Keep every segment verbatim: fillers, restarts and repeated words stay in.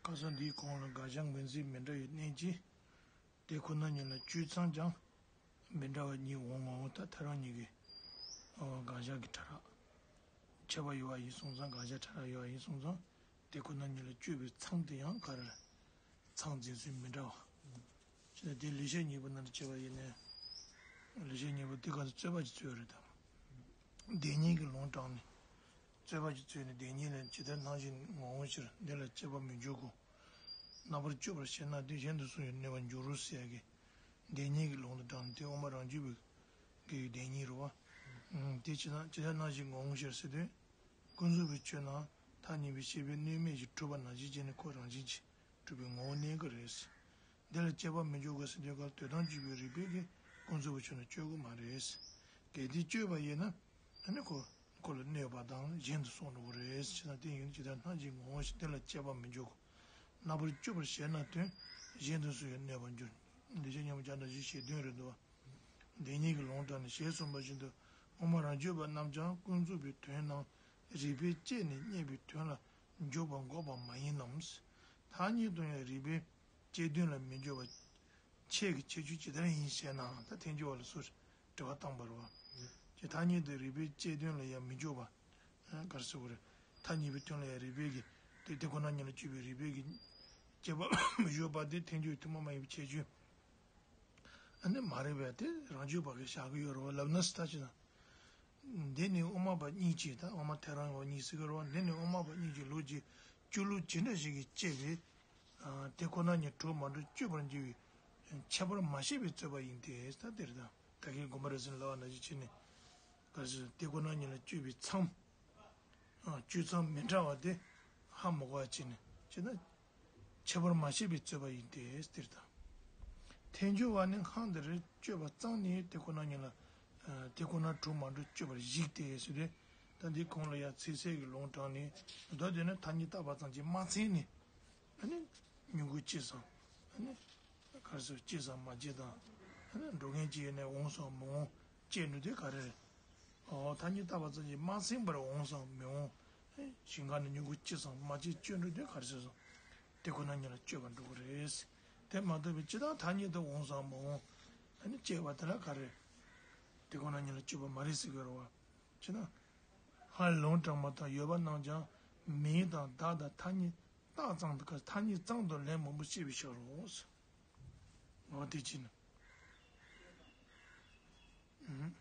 ཁ་སང་འདིའི་གོང་ལ་དགག་བྱ་ངོས་འཛིན་མི་འདྲ་བའི་གནད་ཀྱིས། དེ་ཁོ་ན་ཉིད་ལ་དཔྱོད་མཚམས་ཀྱང་མི་འདྲ་བ་གཉིས་འོང་ངོ་། ད་ཐལ་རང་གཉིས་ཀྱི་དགག་བྱ་གི་ཕྲ་རགས་ཁྱད་པར་ཡོད་པ་ཡིན་སོང་ཙང་། དགག་བྱ་ཕྲ་རགས་ཡོད་པ་ཡིན་སོང་ཙང་། དེ་ཁོ་ན་ཉིད་ལ་དཔྱོད་པའི་མཚམས་དེ་ཡང་ག་རེ། མཚམས་འཛིན་ཚུལ་མི་འདྲ་བ། ཅེས་དེ་ལེགས་བཤད་སྙིང་པོ་ནང་དུ་བྱས་པ་ཡིན་ནའི། ལེགས་བཤད་སྙིང་པོ་དེ་ག་ཚོད་རྩོད་པ་ཅིག་རྩོད་རེད་དམ། བདེན་གཉིས་ཀྱི་ལུང་དྲངས་ནས། རྩོད་པ་ཅིག་རྩོད་ནས་བདེན་གཉིས་ལ་ཇི་ལྟར་སྣང་བཞིན་ངོ་བོ་ཕྱིར་འདི་ལ་དཔྱད་པ་མི་འཇུག་གོ། རྣམ་པར་དཔྱོད་པར་བྱེད་ན་དེ་གཞན་དུ་སོང་བའི་གནོད་པར་འགྱུར་རོ་ཟེར་ཡ་གི། བདེན་གཉིས་ཀྱི་ལུང་དུ་དྲངས་ནས་དེ་དབུ་མ་རང་རྒྱུད་པའི་གི་བདེན་གཉིས་རེད་བ། དེ་ཇི་ལྟར་ཇི་ལྟར་སྣང་བཞིན་ངོ་བོ་ཕྱིར་ཟེར་དུས། ཀུན་རྫོབ་པའི་ཆོས་རྣམས་ཐ་སྙད་པའི་ཤེས་པས་གནོད་མེད་ཅིང་གྲུབ་པ་ནང་བཞིན་བྱས་ནས་ཁོ་རང་བཞིན་གྱིས་གྲུབ་པའི་ངོ་བོ་གནས་ཀྱི་རེད། འདི་ལ་དཔྱད་པ་མི་འཇུག་གོ་ཟེར་དུས་སྐབས་དོན་དམ་དཔྱོད་པའི་རིགས་པས་ཀྱིས་ཀུན་རྫོབ་པའི་ཆོས་རྣམས་དཔྱོད་དགོས་མ་རེད། གལ་ཏེ་དཔྱོད་པ་ཡིན་ན། ཨ་ནི་ཁོ། ཁོ་ལ་གནོད་པ་དང་གཞན་དུ་སོང་འགྲོ་གི་རེད། ཅེས་དང་དེ་ཡིན་ཇི་ལྟར་སྣང་བཞིན་ངོ་བོ་ཞིག་དེ་ལ་དཔྱད་པ་མི་འཇུག་གོ། རྣམ་པར་དཔྱོད་པར་བྱེད་ན་དོན་གཞན་དུ་སོང་བའི་གནོད་པར་འགྱུར། འདི་ཕྱིར་སྙམ་བྱ་ན་ཞེས་བཤད་དོན་རེད་འདུག་བ། བདེན་གཉིས་ཀྱི་ལུང་དྲངས་ནས་ཞེས་གསུངས་པ་བཞིན་དུ་དབུ་མ་རང་རྒྱུད་པ་རྣམས་ཀྱང་ཀུན་རྫོབ་པའི་དོན་རྣམས་རིགས་པས་དཔྱད་ནས་རྙེད་པའི་དོན་ལ་འཇོག་པ་འགོག་པ་མ་ཡིན་ནམ། ཐ་སྙད་དུ་ཡང་རིགས་པས་དཔྱད་དོན་ལ་མི་འཇོག་པ། ཁྱེད་ཀྱི་ཁྱད་ཆོས་ཇི་ལྟར་ཡིན་ཞེ་ན། ད་ཐལ་འགྱུར་བ་ལ་སོགས་དྲི་བ་བཏང་བ་རེད་བ། ཅེས་ཐ་སྙད་དུ་རིགས་པས་དཔྱད་དོན་ལ་ཡང་མི་འཇོག་པ། ག་རེ་ཟེར་དགོས་རེད། ཐ་སྙད་པའི་དོན་ལ་ཡང་རིགས་པས་ཀྱི། དེ་དེ་ཁོ་ན་ཉིད་ལ་དཔྱོད་པའི་རིགས་པས་ཀྱི། དཔྱད་པ་མི་འཇོག་པ་དེ་ཐལ་འགྱུར་ཐུན་མོང་མ་ཡིན་པའི་ཁྱད་ཆོས། ཨ་ནི་མ་རེད་པས་དེ་རང་རྒྱུད་པ་གིས་བཞག་གི་ཡོད་རེད་བ་ལབ་ན་སྲིད་ད་ཅི་ན། འདི་ནི་དབུ་མ་པ་གཉིས་ཀྱིས་ད་དབུ་མ་ཐལ་རང་གི་བ་གཉིས་ཟེར་གི་རེད་བ། འདི་ནི་དབུ་མ་པ་གཉིས་ཀྱི་ལུགས་ཀྱི་སྤྱོད་ལུགས་ཇི་འདྲ་ཞིག་གིས་དཔྱད་པའི། དེ་ཁོ་ན་ཉིད་གྲུབ་མ་གྲུབ་དཔྱོད་པར་འགྱུར་བའི་ཁྱད་པར་མ་ཤེས་པའི་རྩོད་པ་ཡིན་ཏེ། ད་དེར་ད་ད་གིན་དགོངས་པ་རབ་གསལ་ལབ་པ་ནང་བཞིན་བྱས་ནས། ག་རེ་ཟེར། དེ་ཁོ་ན་ཉིད་ལ་དཔྱོད་པའི་མཚམས། དཔྱོད་མཚམས་མི་འདྲ་བ་དེ་ཧ་མ་གོ་བ་བྱས་ནས་བྱས་ན། ཁྱད་པར་མ་ཤེས་པའི་རྩོད་པ་ཡིན་ཏེ། དེར་ད་ཐལ་འགྱུར་བ་ནི་འཕངས་ཏེ་རེ་དཔྱོད་པ་བརྩམས་ནས་དེ་ཁོ་ན་ཉིད་ལ། དེ་ཁོ་ན་གྲུབ་མ་གྲུབ་དཔྱོད་པར་གཞིགས་ཏེ་ཟེར་ཏེ། ད་འདི་གོང་ལ་ཡང་ཚིག་གསལ་གྱི་ལུང་དྲངས་ནས། མདོ་དེ་ནི་ཐ་སྙད་བཏགས་པ་ཙམ་གྱིས་མ་ཚིམས་ནས། ཨ་ནི། མྱུ་གུ་སྐྱེས་སམ། ཨ་ནི། ག་རེ་ཟེར། སྐྱེས་སམ་མ་སྐྱེས་དང་། ཨ་ནི་འགྲོ་མཁན་ཅིག་ཡིན་ནའི་འོང་སམ་མི་འོང་དཔྱད་འགྲོ་དུས་ག་རེ་རེད། ཨོ། ཐ་སྙད་བཏགས་པ་ཙམ་གྱིས་མ་ཚིམས་པར་འོང་སམ་མི་འོང་། ཨེ། ཞིང་ཁ་ནས་མྱུ་གུ་སྐྱེས་སམ་མ་སྐྱེས་དཔྱད་འགྲོ་དུས་ག་རེ་ཟེར་སོང་། དེ་ཁོ་ན་ཉིད་ལ་དཔྱོད་པར་འགྲོ་གི་རེད། དེ་མ་གཏོགས་པའི་སྤྱིར་བཏང་ཐ་སྙད་དུ་འོང་སམ་མི་འོང་། ཨ་ནི་དཔྱད་པ་དེ་ལ་ག་རེ། དེ་ཁོ་ན་ཉིད་ལ་དཔྱོད་པ་མ་རེད་ཟེར་གི་རེད་བ། ཅེ་ན། སྔར་ལུང་དྲངས་པ་ལྟར་ཡོད་པ་རྣམས་ཀྱང་མིང་དང་བརྡ་དང་ཐ་སྙད་རྟགས་ཙམ་དུ། ཐ་སྙད་ཙམ་དུ་ལན་མང་པོ་བཤད་པའི་ཕྱིར་རོ། འོ་དེ་ཅི་ནི། ཨུམ།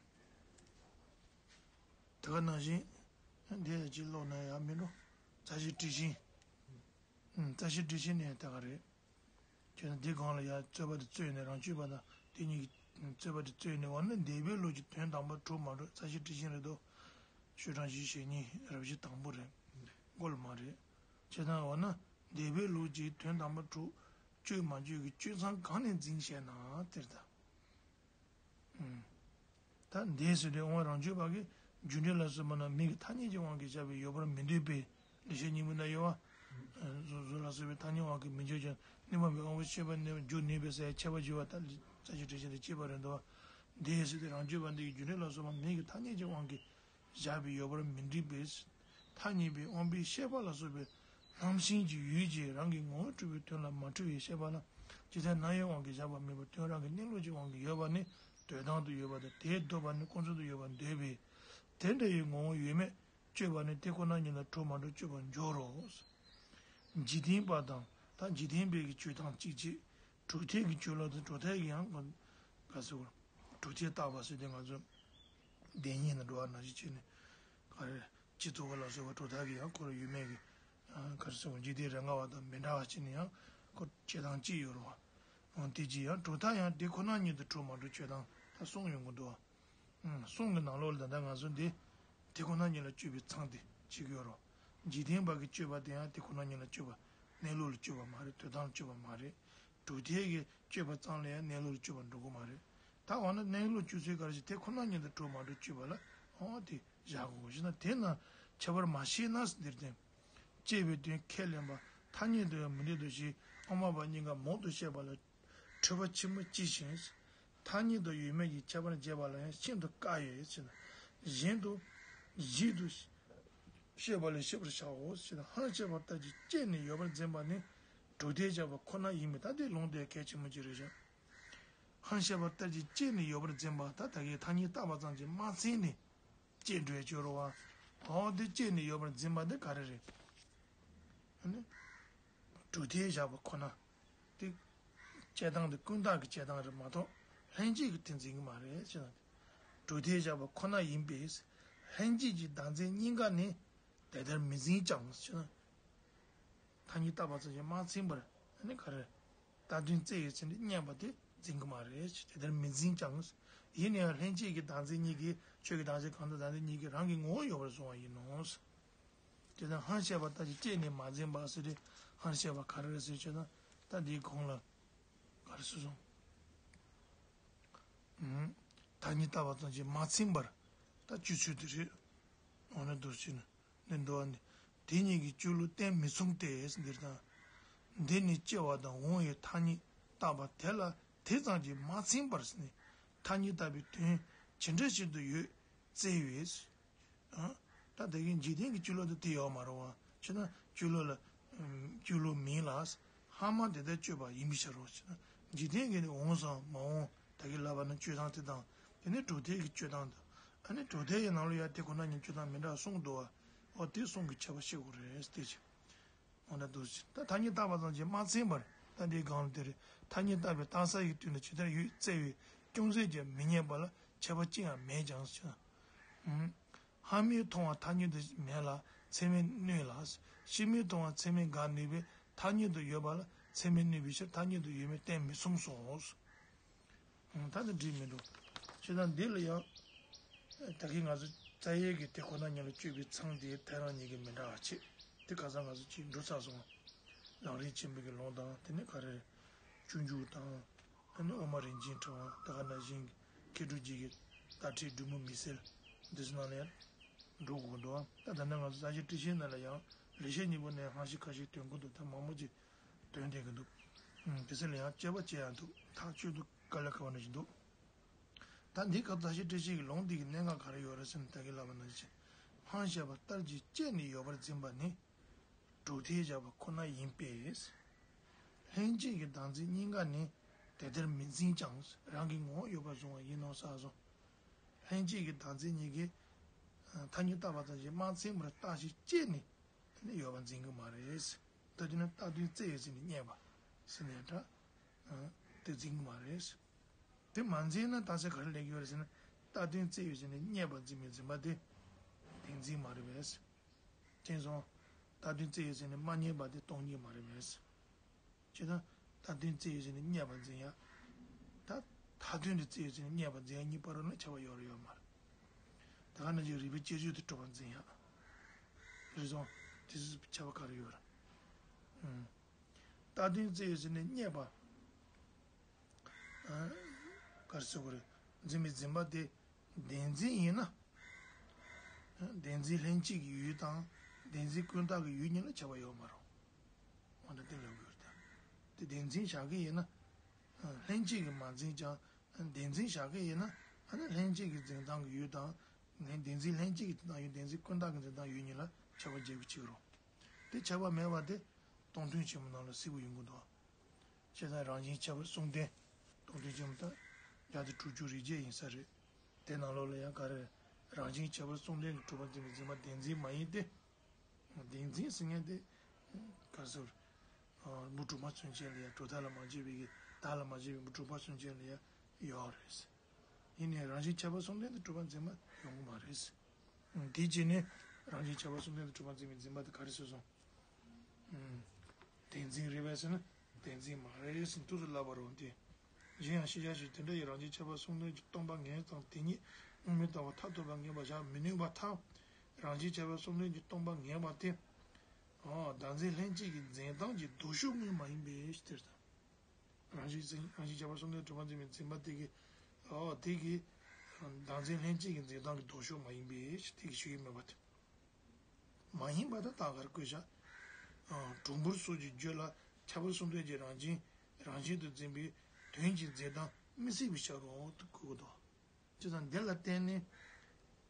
དེ་ག་ནང་བཞིན། འདི་ཡང་ཅི་ཀློག་ན་ཡང་མི་འགྲོ། རྩ་ཤེ་ཊཱིཀ་ཆེན། ཨུམ། རྩ་ཤེ་ཊཱིཀ་ཆེན་ནི་ཡང་དེ་ག་རེད། ཁྱོད་ན་འདི་གང་ལ་ཡང་རྩོད་པ་དེ་རྩོད་ནས། རང་རྒྱུད་པ་དང་དེ་གཉིས་ཀྱི་རྩོད་པ་དེ་རྩོད་ནས། འོ་ན་འདས་པའི་ལུགས་ཀྱི་དོན་དམ་པར་གྲུབ་མ་གྲུབ་རྩ་ཤེ་ཊཱིཀ་ཆེན་རེད་དོ། ཤོག་གྲངས་བཞི་ཞེ་གཉིས་རབ་བཞི་དང་པོ་རེད། མགོ་ལ་མ་རེད། བྱས་ཙང་འོ་ན་འདས་པའི་ལུགས་ཀྱི་དོན་དམ་པར་གྲུབ་དཔྱོད་མ་དཔྱོད་ཀྱི་དཔྱོད་མཚམས་གང་ནས་འཛིན་ཞེ་ན། དེར་ད། ཨུམ། ད་འདས་ཟེར་དུས་དབང་རང་རྒྱུད་པ་གིས་རྒྱུ་འབྲས་ལ་སོགས་པ་རྣམས་མིང་གི་ཐ་སྙད་ཀྱི་དབང་གིས་བཞག་པའི་ཡོད་པར་མི་འདོད་པས། ལེགས་བཤད་སྙིང་པོ་ན་ཡོད་བ། གཟུགས་གཟུགས་ལ་སོགས་པའི་ཐ་སྙད་དབང་གིས་མི་འཇོག་ཀྱང་། གནོད་པ་མེད་དབང་པོའི་ཤེས་པ་ནི་འཇོག་ནུས་པས་ཟེར་ཡ་ཁྱད་པར་འབྱེད་པ་ལྟར་རྩ་ཤེ་ཊཱིཀ་ཆེན་དེ་གཅིག་པ་རེད་འདུག་བ། འདས་ཟེར་དུས་རང་རྒྱུད་པ་འདི་གིས་རྒྱུ་འབྲས་ལ་སོགས་པ་མིང་གི་ཐ་སྙད་ཀྱི་དབང་གིས་བཞག་པའི་ཡོད་པར་མི་འདོད་པས། ཐ་སྙད་པའི་དབང་པོའི་ཤེས་པ་ལ་སོགས་པའི་རྣམ་ཤེས་ཀྱི་ཡུལ་གྱིས་རང་གི་ངོ་བོར་གྲུབ་པའི་དོན་ལ་མ་འཁྲུལ་བའི་ཤེས་པ་ལ་ཇི་ལྟར་སྣང་བའི་དབང་གིས་བཞག་པ་མེད་པར་དོན་རང་གི་གནས་ལུགས་ཀྱི་དབང་གིས་ཡོད་པ་ནི་དོན་དམ་དུ་ཡོད་པ་དང་། དེས་ལྡོག་པ་ནི་ཀུན་རྫོབ་ཏུ་ཡོད་པར་འདོད་པས། དེ་འདྲ་བའི་ངོ་བོ་ཡོད་མེད་དཔྱོད་པ་ནི་དེ་ཁོ་ན་ཉིད་ལ་གྲུབ་མ་གྲུབ་དཔྱོད་པར་འགྱུར་རོ། འཇིག་རྟེན་པ་དང་། ད་འཇིག་རྟེན་པའི་གི་དཔྱོད་སྟངས་གཅིག་བྱས། གྲུབ་མཐའི་གི་དཔྱོད་ལུགས་དང་། གྲུབ་མཐའི་གི་ཡང་ག་ཟེར་བ། གྲུབ་མཐས་བརྟགས་པ་ཟེར་དུས་ང་ཚོ་བདེན་གཉིས་ནང་འགྲོ་བ་ནང་བཞིན་བྱས་ནས་ག་རེ། སྤྱི་ཚོགས་ལ་སོགས་པ་གྲུབ་མཐའ་གི་ཡང་ཁོ་རང་ཡོད་མེད་ཀྱི། ག་རེ་ཟེར་བ། འཇིག་རྟེན་རེས་འགའ་བ་དང་མི་འདྲ་བ་བྱས་ནས་ཡང་ཁོ་དཔྱོད་སྟངས་གཅིག་ཡོད་རེད་བ། འོ་དེ་གཅིག་ཡང་གྲུབ་མཐའ་ཡང་དེ་ཁོ་ན་ཉིད་དུ་གྲུབ་མ་གྲུབ་དཔྱོད་སྟངས་ད་གསུམ་ཡོང་གི་འདུག་བ། གསུམ་གྱི་ནང་ལོགས་ལ་ད་ལྟ་ང་ཚོ་འདི་དེ་ཁོ་ན་ཉིད་ལ་དཔྱོད་པའི་མཚམས་དེ་གཅིག་ཡོད་རེད། འཇིག་རྟེན་པ་གི་དཔྱོད་པ་དེ་ཡང་དེ་ཁོ་ན་ཉིད་ལ་དཔྱོད་པ། གནས་ལུགས་ལ་དཔྱོད་པ་མ་རེད། དོན་དམ་ལ་དཔྱོད་པ་མ་རེད། གྲུབ་མཐའི་གི་དཔྱོད་པ་ཙམ་ལ་ཡང་གནས་ལུགས་ལ་དཔྱོད་པ་འགྲོ་གི་མ་རེད། ད་འོ་ན་གནས་ལུགས་དཔྱོད་ཚུལ་ག་རེ་ཞིག་དེ་ཁོ་ན་ཉིད་དུ་གྲུབ་མ་གྲུབ་དཔྱོད་པ་ལ་འོ་དེ་བཞག་དགོས་ཞེ་ན། དེས་ན་ཁྱད་པར་མ་ཤེས་ན་འདིར་བསྟན། དཔྱད་པའི་དོན་ཁས་ལེན་པ་ཐ་སྙད་དུ་ཡང་མི་འདོད་དོ་ཞེས་དབུ་མ་པ་གཉིས་ཀ་མང་དུ་བཤད་པ་ལ་འཁྲུལ་པ་ཆེན་པོ་ཅི་ཞིག་ཐ་སྙད་དུ་ཡོད་མེད་ཀྱི་ཁྱད་པར་འབྱེད་པ་ལ་ཡང་ཤིན་ཏུ་དཀའ་ཡོད་ཅེ་ན། གཞན་དུ་བཞིན་དུ་ཤེས་པ་ལས་ཤེས་པར་བྱའོ་ཞེ་ན། ཧ་ཅང་པ་ལྟར་གྱི་དཔྱད་ནས་ཡོད་པར་འཛིན་པ་ནི་ གྲུབ་མཐས་བཞག་པ་ཁོ་ན་ཡིན་པས། ད་དེ་ལུང་དེ་གལ་ཆེན་པོ་ཅིག་རེད་ཤག་ཧང་བཤད་པ་ལྟར་གྱི་དཔྱད་ནས་ཡོད་པར་འཛིན་པ། ད་ད་གིན་ཐ་སྙད་བཏགས་པ་ཙམ་གྱིས་མ་ཚིམ་ནས་དཔྱད་འགྲོ་ཡ་ཅིག་ཡོད་རེད་བ། འོ་དེ་དཔྱད་ནས་ཡོད་པར་འཛིན་པ་དེ་ག་རེ་རེད། ཨ་ནི། གྲུབ་མཐས་བཞག་པ་ཁོ་ན། དེ། དཔྱད་སྟངས་དེ་ཀུན་བརྟགས་ཀྱི་དཔྱད་སྟངས་རེད་མ་གཏོགས། ལྷན་སྐྱེས་ཀྱིས་དེ་འཛིན་གྱི་མ་རེད་ཅེ་ན། གྲུབ་མཐས་བཞག་པ་ཁོ་ན་ཡིན་པས། ལྷན་སྐྱེས་ཀྱི་བདག་འཛིན་གཉིས་ཀ་ནི་དེ་ལྟར་མི་འཛིན་ཀྱང་ཅེ་ན། ཐ་སྙད་བཏགས་པ་ཙམ་གྱིས་མ་ཚིམ་པར་ནི་ག་རེ། བཏགས་དོན་བཙལ་བའི་ཚེ་ནི་རྙེད་པ་དེ་འཛིན་གྱི་མ་རེད། དེ་ལྟར་མི་འཛིན་ཀྱང་། ཡིན་ན་ཡང་ལྷན་སྐྱེས་ཀྱི་བདག་འཛིན་གཉིས་ཀྱིས་ཆོས་ཀྱི་བདག་འཛིན་གང་དང་བདག་འཛིན་གཉིས་ཀྱིས་རང་གི་ངོ་བོ་ཡོད་པར་བཟུང་བ་ཡིན་ནོ། དེ་དང་ཧང་བཤད་པ་ལྟར་གྱི་དཔྱད་ནས་མ་འཛིན་པ་ཟེར་ཏེ་ཧང་བཤད་པ་ག་རེ་རེད་ཟེར་ཆོས་དང་ད་འདིའི་གོང་ལ་ག་རེ་ཟེར་སོང་། ཐ་སྙད་བཏགས་པ་ཙམ་གྱིས་མ་ཚིམ་པར་ད་སྤྱོད་ཚུལ་དེ་རེད། འོ་ན་འདུག་ཅེ་ན། འདི་འགྲོ་བ་འདི། དེ་གཉིས་ཀྱི་སྤྱོད་ལུགས་གཏན་མི་མཚུངས་ཏེ་འདིར་དང་། འདི་ནི་སྐྱེ་བ་དང་འོང་བའི་ཐ་སྙད་བཏགས་པ་དེ་ལ་དེ་ཙམ་གྱིས་མ་ཚིམ་པར་ནི་ཐ་སྙད་བཏགས་པའི་དོན་ཇི་འདྲ་ཞིག་ཏུ་ཡོད་བཙལ་བས། ད་དེ་གི་འཇིག་རྟེན་གྱི་སྤྱོད་ལུགས་དེ་དེ་ཡོད་མ་རེད་བ། ཅེ་ན་སྤྱོད་ལུགས་ལ། སྤྱོད་ལུགས་མིན་ལ། ཧ་མ་དེ་ལྟར་སྤྱོད་པ་ཡིན་པའི་ཕྱིར་རོ་ཅེ་ན། འཇིག་རྟེན་གྱི་ནི་འོང་སང་མ་འོང་ད་གི་ལབ་པ་ན་སྤྱོད་སྟངས་དེ་དང་། དེ་ནི་གྲུབ་མཐའི་གི་སྤྱོད་སྟངས་དང་། ཨ་ནི་གྲུབ་མཐའི་ནང་ལ་ཡང་དེ་ཁོ་ན་ཉིད་སྤྱོད་སྟངས་མི་འདྲ་གསུམ་འདུག་བ། འོ་དེ་གསུམ་གྱི་ཁྱད་པར་ཤེས་དགོས་རེད་དེ་ཅི། འོ་ན་འདུག་ཅེ། ད་ཐ་སྙད་བཏགས་པ་ཙམ་གྱིས་མ་ཚིམ་པར་ད་འདིའི་སྒང་ལ་དེ་རེད། ཐ་སྙད་བཏགས་པའི་བཏགས་ས་ཡི་དུས་ན་ཇི་ལྟར་ཡོད་བཙལ་བས་ཅུང་ཟད་ཀྱང་མི་རྙེད་པ་ལ་ཁྱད་པར་ཅི་ཡང་མེད་ཀྱང་ཟེར། ཧ་མས་མཐོང་བ་ཐ་སྙད་དུ་མེད་ལ་ཚད་མས་གནོད་ལ། ཕྱི་མས་མཐོང་བ་ཚད་མས་འགག་ནུས་པས་ཐ་སྙད་དུ་ཡོད་པ་ལ་ཚད་མས་གནོད་པའི་ཕྱིར་ཐ་སྙད་དུ་ཡོད་མེད་གཏན་མི་མཚུངས་སོ། ད་ནི་འགྲིག་མི་འདུག་ཅེ་ན་འདི་ལ་ཡང་། ད་གིན་ང་ཚོ་རྩ་ཡས་ཀྱི་དེ་ཁོ་ན་ཉིད་ལ་དཔྱོད་པའི་མཚང་དེ་ཐལ་རང་གཉིས་ཀྱི་མི་འདྲ་བ་བྱེད། དེ་ག་ས་ང་ཚོ་ཅིག་འགྲོ་ཚར་སོང་། ལམ་རིམ་ཆེན་པོའི་གི་ལུང་དང་དེ་ནས་ག་རེ། སྤྱོད་འཇུག་དང་། ཨ་ནི་དབུ་མ་རིན་ཆེན་ཕྲེང་བ་ད་ག་ནང་བཞིན་མཁས་གྲུབ་རྗེ་གི་ལྟ་ཁྲིད་སྒྲོལ་མའི་མེ་ཤེལ་འདི་ཚོ་ནང་ལ་ཡང་འགྲོ་དགོས་འདུག་ད་ད་ནང་ང་ཚོ་རྩ་ཤེ་ཏྲི་ཤེ་ནང་ལ་ཡང་ལེགས་བཤད་སྙིང་པོ་ནས་ཧང་ཤིང་ཁ་ཤས་འདོན་གྱི་འདུག་ད་མང་པོ་ཅིག་འདོན་བསྡད་ཀྱི་འདུག་དེ་ཚོ་ལ་ཡང་དཔྱད་པ་བྱེད་ཡག་འདུག་ཐག་གཅོད་འདུག་དཀའ་ལས་ཁག་པ་ནང་བཞིན་འདུག་ད་འདི་སྐབས་རྩ་ཤེ་ཏྲི་ཤེ་གི་ལུང་འདི་གི་གནད་འགག་ག་རེ་ཡོད་རེད་ཟེར་ན་ད་གིན་ལབ་པ་ནང་བཞིན་ཧང་བཤད་པ་ལྟར་གྱི་དཔྱད་ནས་ཡོད་པར་འཛིན་པ་ནི། གྲུབ་མཐས་བཞག་པ་ཁོ་ན་ཡིན་པས། ལྷན་སྐྱེས་ཀྱི་བདག་འཛིན་གཉིས་ཀ་ནི་དེ་ལྟར་མི་འཛིན་ཀྱང་རང་གི་ངོ་བོ་ཡོད་པར་བཟུང་བ་ཡིན་ནོ་ཟེར་སོང་། ལྷན་སྐྱེས་ཀྱི་བདག་འཛིན་གཉིས་ཀྱིས་ཐ་སྙད་བཏགས་པ་ཙམ་གྱིས་མ་ཚིམ་པར་བརྟགས་ཤིང་དཔྱད་ནས་དེ་ནི་ཡོད་པར་འཛིན་གྱི་མ་རེད། ད་དེ་ནི་བཏགས་དོན་བཙལ་བའི་ཚེ་ནི་རྙེད་པ་ཟེར་ནས་འདྲ། དེ་འཛིན་གྱི་མ་རེད། དེ་མ་འཛིན་ན་རྟགས་གསལ་ག་རེ་ལས་ཀྱི་ཡོད་རེད་ཟེར་ན། བཏགས་དོན་བཙལ་བའི་ཚེ་ནི་རྙེད་པར་འཛིན་པའི་འཛིན་པ་དེ་བདེན་འཛིན་མ་རེད་པས། དེང་སང་། བཏགས་དོན་བཙལ་བའི་ཚེ་ནི་མ་རྙེད་པ་དེ་སྟོང་ཉིད་མ་རེད་པས། ཅེ་ན། བཏགས་དོན་བཙལ་བའི་ཚེ་ནི་རྙེད་པར་འཛིན་ཡག་ད། ཐ་དོན་དུ་བཙལ་བའི་ཚེ་ནི་རྙེད་པར་འཛིན་ཡག་གཉིས་བར་ལ་ཁྱད་པར་ཡོད་རེད་ཡོད་མ་རེད། ད་ག་ནང་བཞིན་རིགས་པའི་དཔྱད་བརྗོད་དུ་གྲུབ་པར་འཛིན་ཡག་རེད་སོང་། དེ་ཚོའི་ཁྱད་པར་ག་རེ་ཡོད་རེད། ཨང་། བཏགས་དོན་བཙལ་བའི་ཚེ་ནི་རྙེད་པ། ཨ། ག་རེ་ཟེར་དགོས་རེད། འཛིན་པའི་འཛིན་པ་དེ་བདེན་འཛིན་ཡིན་ན། བདེན་འཛིན་ལྷན་སྐྱེས་ཀྱི་ཡུལ་དང་བདེན་འཛིན་ཀུན་བརྟགས་ཀྱི་ཡུལ་གཉིས་ལ་ཁྱད་པར་ཡོད་མ་རེད། འོ་ན་དེ་ལབ་དགོས་རེད་ད། དེ་བདེན་འཛིན་བཞག་གི་ཡིན་ན། ལྷན་སྐྱེས་ཀྱིས་མ་འཛིན་ཀྱང་བདེན་འཛིན་བཞག་གི་ཡིན་ན། ཨ་ནི་ལྷན་སྐྱེས་ཀྱི་འཛིན་སྟངས་ཀྱི་ཡུལ་དང་། བདེན་འཛིན་ལྷན་སྐྱེས་ཀྱི་འཛིན་སྟངས་ཡུལ་བདེན་འཛིན་ཀུན་བརྟགས་ཀྱི་འཛིན་སྟངས་ཡུལ་གཉིས་ལ་ཁྱད་པར་འབྱེད་པའི་ཕྱིར་རོ། དེ་ཁྱད་པར་མེད་པ་དེ་སྟོང་ཐུན་ཆེན་མོའི་ནང་ལ་གསལ་པོ་ཡོང་གི་འདུག་བྱས་ཙང་རང་བཞིན་ཁྱད་པར་གསུམ་ལྡན། སྟོང་ཐུན་ཆེན་མོ་ད། བརྒྱ་དང་དྲུག་ཅུ་རེ་བརྒྱད་ཡིན་ས་རེད། དེ་ནང་ལོགས་ལ་ཡང་ག་རེ། རང་བཞིན་ཁྱད་པར་གསུམ་ལྡན་གྱིས་གྲུབ་པར་འཛིན་པའི་འཛིན་པ་བདེན་འཛིན་མ་ཡིན་ཏེ། བདེན་འཛིན་ཟེར་མཁན་དེ། ག་རེ་ཟེར། མུ་སྟེགས་པ་མཚོན་བྱེད་ལ་ཡང་གྲུབ་མཐའ་ལ་མ་དཔྱད་པའི་གི་བདག་ལ་མ་དཔྱད་པའི་མུ་སྟེགས་པ་མཚོན་བྱེད་ལ་ཡང་ཡོད་རེད། ཡིན་ནའི་རང་བཞིན་ཁྱད་པར་གསུམ་ལྡན་དུ་གྲུབ་པར་འཛིན་པ་ཡོང་གི་མ་རེད། དེའི་རྗེས་ནས་རང་བཞིན་ཁྱད་པར་གསུམ་ལྡན་དུ་གྲུབ་པར་འཛིན་པའི་འཛིན་པ་དེ་ག་རེ་ཟེར་སོང་། བདེན་འཛིན་རེད་པས་ཟེར་ན་བདེན་འཛིན་མ་རེད་ཟེར་ནས་ཐུགས་སུ་ལབ་པ་རེད་དེ། གཞན་ཡང་ཤེས་བྱ་ཞིག་དེ་འདྲ་ཡི་རང་བཞིན་ཁྱད་པར་གསུམ་ལྡན་གྱི་སྟོང་པ་ངེས་ཙམ་དེ་ཉིད་དངོས་མེད་ལྟ་བུ་མཐར་ཐུག་པ་ངེས་པར་བཞག་མི་ནུས་པར་ཐལ། རང་བཞིན་ཁྱད་པར་གསུམ་ལྡན་གྱི་སྟོང་པ་ངེས་པ་དེ། བདག་འཛིན་ལྷན་སྐྱེས་ཀྱི་འཛིན་སྟངས་ཀྱི་ལྡོག་ཕྱོགས་དངོས་མ་ཡིན་པའི་ཕྱིར་ཏེ། རང་བཞིན་འཛིན་རང་བཞིན་ཁྱད་པར་གསུམ་ལྡན་གྲུབ་པར་འཛིན་པའི་འཛིན་པ་དེ་གི། འོ་དེ་གི། བདག་འཛིན་ལྷན་སྐྱེས་ཀྱི་འཛིན་སྟངས་ཀྱི་ལྡོག་ཕྱོགས་མ་ཡིན་པའི་ཕྱིར་དེ་གི་ཞུ་ཡི་མེད་པ་དེ། མ་ཡིན་པ་དེ་ད་གར་བཀོད་བཞག་གྲོང་འབུར་སོགས་ཀྱི་རྒྱུད་ལ་ཁྱད་པར་གསུམ་ལྡན་གྱི་རང་བཞིན་རང་བཞིན་དུ་འཛིན་པའི་དོན་གྱི་འཛིན་སྟངས་མི་སྲིད་པའི་ཕྱིར་རོ་དེ་བཀོད་དོ། བྱས་ཙང་འདི་ལ་བརྟེན་ནས།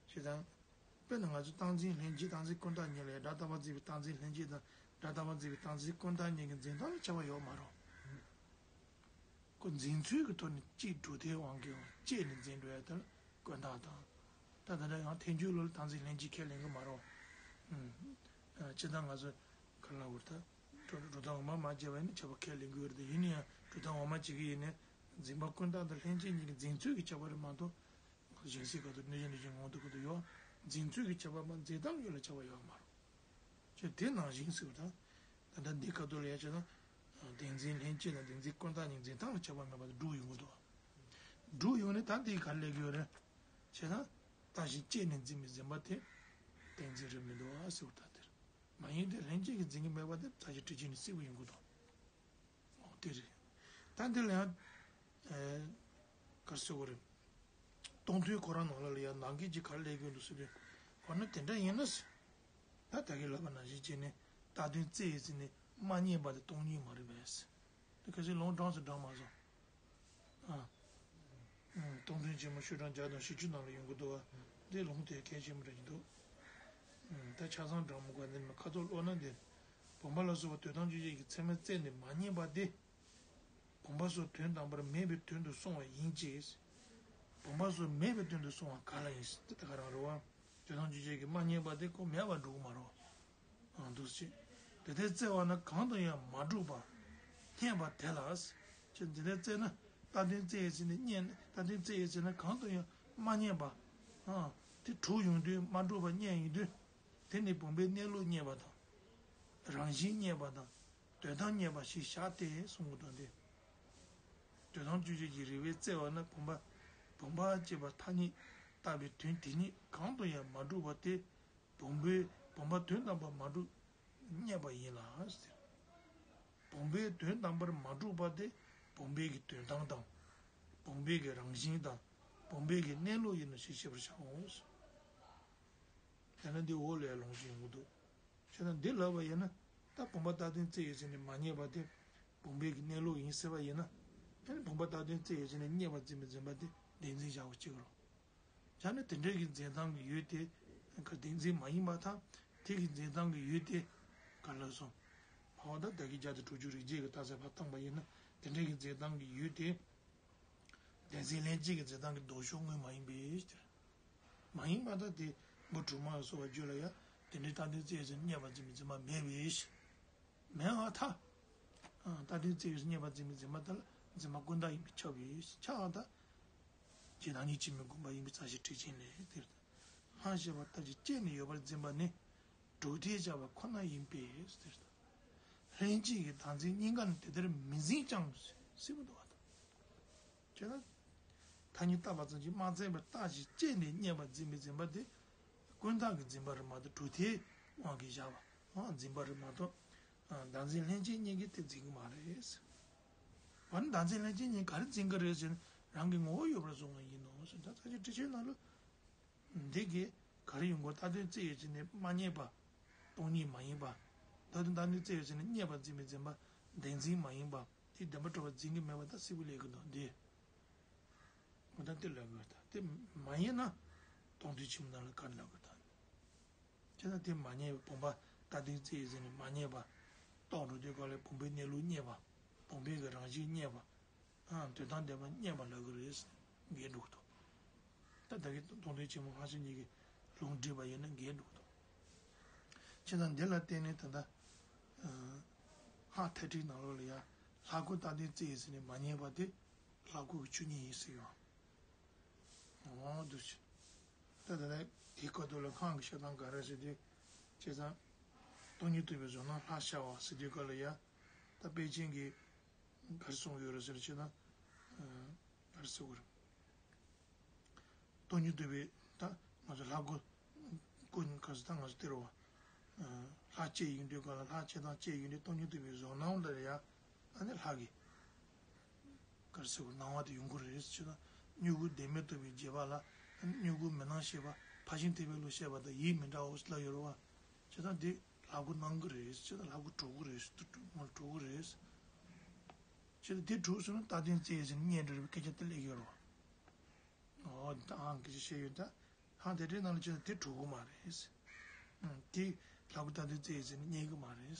བྱས་ཙང་། དཔེར་ན་ང་ཚོ་རྟག་འཛིན་ལྷན་སྐྱེས་རྟག་འཛིན་ཀུན་བརྟགས་གཉིས་ལ་ཡང་སྒྲ་རྟག་པ་བརྩིས་པའི་རྟག་འཛིན་ལྷན་སྐྱེས་དང་ སྒྲ་རྟག་པར་འཛིན་པའི་བདག་འཛིན་ཀུན་བཏགས་གཉིས་ཀྱི་འཛིན་སྟངས་ལ་ཁྱབ་པ་ཡོད་མ་རེད། ཁོ་འཛིན་ཚུལ་གྱི་ཐོག་ནས་གཅིག་གྲུབ་མཐའི་དབང་གིས་བཅད་ནས་འཛིན་འགྲོ་ཡ་དེ་ལ་ཀུན་བཏགས་དང་། ད་ད་ལྟ་ཡང་ཐལ་འགྱུར་ལ་ལ་བདག་འཛིན་ལྷན་སྐྱེས་ཁས་ལེན་གྱི་མ་རེད། ཨུམ། ཨ། སྤྱིར་བཏང་ང་ཚོ་ག་ལ་བར་ད་གྲུབ་མཐའ་འོག་མ་མ་བྱས་པ་ཡིན་ན་ཁྱབ་པ་ཁས་ལེན་གྱི་ཡོད་རེད་དེ། ཡིན་ན་ཡང་གྲུབ་མཐའ་འོག་མ་བྱེད་ཀྱི་ཡིན་ན་འཛིན་པ་ཀུན་བཏགས་དང་ལྷན་སྐྱེས་གཉིས་ཀྱི་འཛིན་ཚུལ་གྱི་ཁྱད་པར་རེད་མ་གཏོགས། གཞན་སེལ་ཁ་ཐུག་གནོད་བྱེད་གནོད་བྱེད་ངོ་ཐུག་ཁ་ཐུག་ཡོད། འཛིན་ཚུལ་གྱི་ཁྱད་པར་མ་འཛིན་སྟངས་ཡོད་ལ་ཁྱད་པར་ཡོད་མ་རེད། ཅེས་དེ་ནང་བཞིན་ཟེར་བ་དང་། ད་ལྟ་འདི་ཁ་ཐུག་ལ་ཡ་བྱས་ན། བདེན་འཛིན་ལྷན་སྐྱེས་དང་བདེན་འཛིན་ཀུན་བཏགས་གཉིས་འཛིན་སྟངས་ལ་ཁྱད་པར་མེད་པ་དེ་སྒྲུབ་ཡོང་གི་འདུག་སྒྲུབ་ཡོང་ནས་ད་འདི་ག་རེ་ལབ་ཀྱི་ཡོད་རེད། བྱས་ན། བརྟགས་ཤིང་དཔྱད་ནས་འཛིན་པའི་འཛིན་པ་དེ་བདེན་འཛིན་རེད་མི་འདུག་ཨ་ཟེར་བ་ད་དེར། མ་ཡིན་ཏེ་ལྷན་སྐྱེས་ཀྱིས་འཛིན་གྱི་མེད་པ་དེ་བརྟགས་ཤིང་དཔྱད་བྱས་ནས་གསལ་པོ་ཡོང་གི་འདུག་འོ་དེ་རེད། ད་འདི་ལ་ཡང་། ཨེ། ག་རེ་ཟེར་དགོས་རེད། སྟོང་ཐུན་ཁོ་རང་ནང་ལ་ལ་ཡང་ནང་གི་ཅིག་ག་རེ་ལབ་ཀྱི་འདུག་ཟེར་དུས། འོ་ན་དེ་འདྲ་ཡིན་ན་ཟེར། ད་ད་གིན་ལབ་པ་ནང་བཞིན་བྱས་ནས་བཏགས་དོན་བཙལ་ཡོད་ཟེར་ནས་མ་རྙེད་པ་དེ་སྟོང་ཉིད་མ་རེད་པས་ཟེར། དེ་གལ་སྲིད་ལུང་དྲངས་སུ་དྲངས་མ་སོང་། ཨ། ཨུམ། སྟོང་ཐུན་ཆེན་མོ་ཤོག་གྲངས་བརྒྱ་དང་བཞི་བཅུ་ནང་ལ་ཡོང་གི་འདུག་བ། འདི་ལུང་དེ་གལ་ཆེན་པོ་འདྲ་ཞིག་འདུག་ཨུམ། ད་ཆ་ཚང་འགྲམ་མོ་ག་འདི་ནས་ཁ་ཐོག་ཀློག་ན་འདི། བུམ་པ་ལ་སོགས་པ་དོན་དམ་དཔྱོད་བྱེད་ཀྱི་ཚད་མས་བཙལ་ནས་མ་རྙེད་པ་སྟེ། བུམ་པ་སོགས་དོན་དམ་པར་མེད་པའི་དོན་དུ་སོང་བ་ཡིན་གྱི། བུམ་པ་སོགས་མེད་པའི་དོན་དུ་སོང་བ་ག་ལ་ཡིན་ཟེར་དེ་ད་ག་རང་རེད་བ། དོན་དམ་དཔྱོད་བྱེད་ཀྱི་མ་རྙེད་པ་དེ་ཁོ་མེད་པར་འགྲོ་གི་མ་རེད་བ། ཨ། འདུག་སེ། དེ་ལྟར་བཙལ་བ་ན་གང་དུ་ཡང་མ་གྲུབ་པ་རྙེད་པ་དེ་ལ། ཅེས་འདི་ལྟར་བཙལ་ན་བཏགས་དོན་བཙལ་ཡོད་ཟེར་ནས་རྙེད་ན། བཏགས་དོན་བཙལ་ཡོད་ཟེར་ན་གང་དུ་ཡང་མ་རྙེད་པ། ཨ། དེ་གྲུབ་ཡོང་དུས་མ་གྲུབ་པ་རྙེད་ཡོང་དུས། དེ་ནི་བུམ་པའི་གནས་ལུགས་རྙེད་པ་དང་། རང་བཞིན་རྙེད་པ་དང་། དོན་དམ་རྙེད་པ་ཞེས་བཞག་སྟེ་གསུང་གི་འདུག་སྟེ། དོན་དམ་དཔྱོད་བྱེད་ཀྱི་རིགས་པས་བཙལ་བ་ན་བུམ་པ། བུམ་པ་ཅེས་པ་ཐ་སྙད་བཏགས་པའི་དོན་དེ་ཉིད་གང་དུ་ཡང་མ་གྲུབ་པ་སྟེ། བུམ་པའི། བུམ་པ་དོན་དམ་པར་མ་གྲུབ་རྙེད་པ་ཡིན་ལ་ཟེར། བུམ་པའི་དོན་དམ་པར་མ་གྲུབ་པ་སྟེ། བུམ་པའི་གི་དོན་དམ་དང་། བུམ་པའི་གི་རང་བཞིན་དང་། བུམ་པའི་གི་གནས་ལུགས་ཡིན་ནོ་ཞེས་ཤེས་པར་བྱའོ། དེས་ན་འདི་འོག་ལས་ལོངས་སྤྱོད་ཡོང་གི་འདུག་བྱས་ན་འདི་ལབ་པ་ཡིན་ན། ད་བུམ་པ་བཏགས་དོན་བཙལ་ཡོད་ཟེར་ནས་མ་རྙེད་པ་དེ་བུམ་པའི་གི་གནས་ལུགས་ཡིན་ཟེར་བ་ཡིན་ན། ཨ་ནི་བུམ་པ་བཏགས་དོན་བཙལ་ཡོད་ཟེར་ནས་རྙེད་པར་འཛིན་པའི་འཛིན་པ་དེ་བདེན་འཛིན་བཞག་པ་གཅིག་རེད། བྱས་ན་དེ་འདྲའི་གི་འཛིན་སྟངས་ཀྱི་ཡུལ་དེ་ག་བདེན་འཛིན་མ་ཡིན་པར་ཐལ། དེ་གི་འཛིན་སྟངས་ཀྱི་ཡུལ་དེ་ག་ལ་སོང་། འོ་ད་ད་གིན་བརྒྱ་དང་དྲུག་ཅུ་རིགས་བརྒྱད་ཀྱི་རྟགས་གསལ་ཕར་བཏང་པ་ཡིན་ན་དེ་འདྲའི་གི་འཛིན་སྟངས་ཀྱི་ཡུལ་དེ། བདེན་འཛིན་ལྷན་སྐྱེས་ཀྱི་འཛིན་སྟངས་ཀྱི་ལྡོག་ཕྱོགས་དངོས་མ་ཡིན་པའི་ཕྱིར། མ་ཡིན་པར་ཐལ། དེ་འབུ་གྲུབ་མ་ལ་སོགས་པ་རྒྱུད་ལ་ཡང་དེ་འདྲའི་བཏགས་དོན་བཙལ་ཡོད་ཟེར་ནས་རྙེད་པར་འཛིན་པའི་འཛིན་པ་མེད་པའི་ཕྱིར། མེད་པར་ཐལ། ཨ། བཏགས་དོན་བཙལ་ཡོད་ཟེར་ནས་རྙེད་པར་འཛིན་པའི་འཛིན་པ་དེ་ལ་འཛིན་པ་ཀུན་བཏགས་ཡིན་པས་ཁྱབ་པའི་ཕྱིར། ཁྱབ་པར་ཐལ། རྗེ་བདག་ཉིད་ཕྱིར་མིན་དགོངས་པ་ཡིན་པའི་རྩ་ཤེ་ཊཱིཀ་ཆེན་ལས་དེར། སྔར་བཤད་པ་ལྟར་གྱི་དཔྱད་ནས་ཡོད་པར་འཛིན་པ་ནི་གྲུབ་མཐས་ཁྱབ་པ་ཁོ་ན་ཡིན་པས་དེར། ལྷན་སྐྱེས་ཀྱི་བདག་འཛིན་གཉིས་ཀ་ནི་དེ་ལྟར་མི་འཛིན་ཀྱང་ཟེར་གྱི་འདུག་པ་དང་། བྱས་ན། ཐ་སྙད་བཏགས་པ་ཙམ་གྱིས་མ་ཚད་པར་བརྟགས་ཤིང་དཔྱད་ནས་རྙེད་པར་འཛིན་པའི་འཛིན་པ་དེ། ཀུན་བཏགས་ཀྱི་འཛིན་པ་རེད་མ་གཏོགས་གྲུབ་མཐའི་དབང་གིས་བཞག་པ་འཛིན་པ་རེད་མ་གཏོགས། བདག་འཛིན་ལྷན་སྐྱེས་གཉིས་ཀས་དེ་འཛིན་གྱི་མ་རེད། འོ་ན་བདག་འཛིན་ལྷན་སྐྱེས་གཉིས་ག་རེ་འཛིན་གྱི་རེད་ཟེར་ན་རང་གི་ངོ་བོ་ཡོད་པར་བཟུང་བ་ཡིན་ནོ་ཟེར། ད་ལྟ་ཀྱི་ཊཱིཀ་ཆེན་ནང་ལ། འདི་གིས་ག་རེ་ཡོང་གི། བཏགས་དོན་བཙལ་ཡོད་ཟེར་ནས་མ་རྙེད་པ། སྟོང་ཉིད་མ་ཡིན་པ། བཏགས་དོན་བཏགས་དོན་བཙལ་ཡོད་ཟེར་ནས་རྙེད་པར་འཛིན་པའི་འཛིན་པ་བདེན་འཛིན་མ་ཡིན་པ། དེ་བདེན་པར་གྲུབ་པར་འཛིན་གྱི་མེད་པ་ད་གསལ་པོ་ལབ་ཀྱི་འདུག་འདི། འོ་ད་དེ་ལབ་དགོས། ད་དེ་མ་ཡིན་ན་སྟོང་ཐུན་ཆེན་མོ་ནང་ལ་ག་རེ་ལབ་དགོས་ད། བྱས་ན་དེ་མ་རྙེད་པ། བུམ་པ་བཏགས་དོན་བཙལ་ཡོད་ཟེར་ནས་མ་རྙེད་པ། རྟོགས་འགྲོ་དུས་སྐབས་ལ་བུམ་པའི་གནས་ལུགས་རྙེད་པ། བུམ་པའི་གི་རང་བཞིན་རྙེད་པ། ཨ། དོན་དམ་བདེན་པ་རྙེད་པ་ལབ་ཀྱི་རེད། འགལ་འགྲོ་གི་འདུག་ད་ད་གིན་སྟོང་ཐུན་ཆེན་མོ་སྔ་ཕྱི་གཉིས་ཀྱི་ལུང་བསྒྲིགས་པ་ཡིན་ན་འགལ་འགྲོ་གི་འདུག་བྱས་ཙང་འདི་ལ་བརྟེན་ནས་ད་ལྟ་སྔགས་མཐའ་ཁྲིད་ནང་ལོགས་ལ་ཡང་ལྷ་སྐུ་བཏགས་དོན་བཙལ་ཡོད་ཟེར་ནས་མ་རྙེད་པ་དེ་ལྷ་སྐུ་གི་ཆོས་ཉིད་ཡིན་ཟེར་ཡོང་། འོ་འདུག་སེ། ད་ད་ལྟ་དེའི་སྐབས་དུ་ལ་སྔགས་ཀྱི་བཤད་སྟངས་ག་རེ་ཟེར་དུས། བྱས་ཙང་། སྟོང་ཉིད་རྟོགས་པའི་བཟོ་རྣམ་ལྷར་ཤར་བ་ཟེར་དུས་སྐབས་ལ་ཡང་། ད་དཔེ་ཅན་གྱི། ག་རེ་གསུངས་ཡོད་རེད་ཟེར་ན། བྱས་ན། ག་རེ་ཟེར་དགོས་རེད། སྟོང་ཉིད་རྟོགས་པའི་ད་ང་ཚོ་ལྷ་སྐུ། སྐུ་ག་རེ་ཟེར། ད་ང་ཚོ་དེ་རེད་བ། ལྷ་བསྐྱེད་ཡོང་དུས་སྐབས་ལ་ལྷ་བསྐྱེད་དང་བསྐྱེད་ཡོང་དུས་སྟོང་ཉིད་རྟོགས་པའི་བཟོ་རྣམ་ལ་ཡ། ཨ་ནི་ལྷ་གི། ག་རེ་ཟེར་དགོས། སྣང་བ་དེ་ཡོང་གི་རེད་ཟེར་ན། མྱུ་གུ་བདེན་མེད་རྟོགས་པའི་རྗེས་དཔག་ལ། མྱུ་གུ་མི་སྣང་ཤེས་པ་ཕར་ཕྱིན་ཐེག་པའི་བློ་བཤད་པ་དང་ཡིད་མི་འདྲའོ་ལབ་ཡོད་རེད་བ། བྱས་ཙང་འདི་ལྷ་སྐུ་སྣང་གི་རེད། བྱས་ཙང་ལྷ་སྐུ་གྲུབ་ཀྱི་རེད། ང་གྲུབ་ཀྱི་རེད། བྱས་ཙང་འདི་གྲུབ་སོང་ན་བཏགས་དོན་བཙལ་ཟེར་ནས་རྙེད་འགྲོ་བའི་སྐད་ཆ་དེ་སླེབས་ཡོད་རེད་བ། འོ་ད་ཨང་སྐད་ཆ་བཤད་ཡོད་ད། ཧང་དེ་འདྲའི་ནང་ལ་བྱས་ན་དེ་གྲུབ་ཀྱི་མ་རེད། དེ་ལྷ་སྐུ་བཏགས་དོན་བཙལ་ཟེར་ནས་རྙེད་ཀྱི་མ་རེད།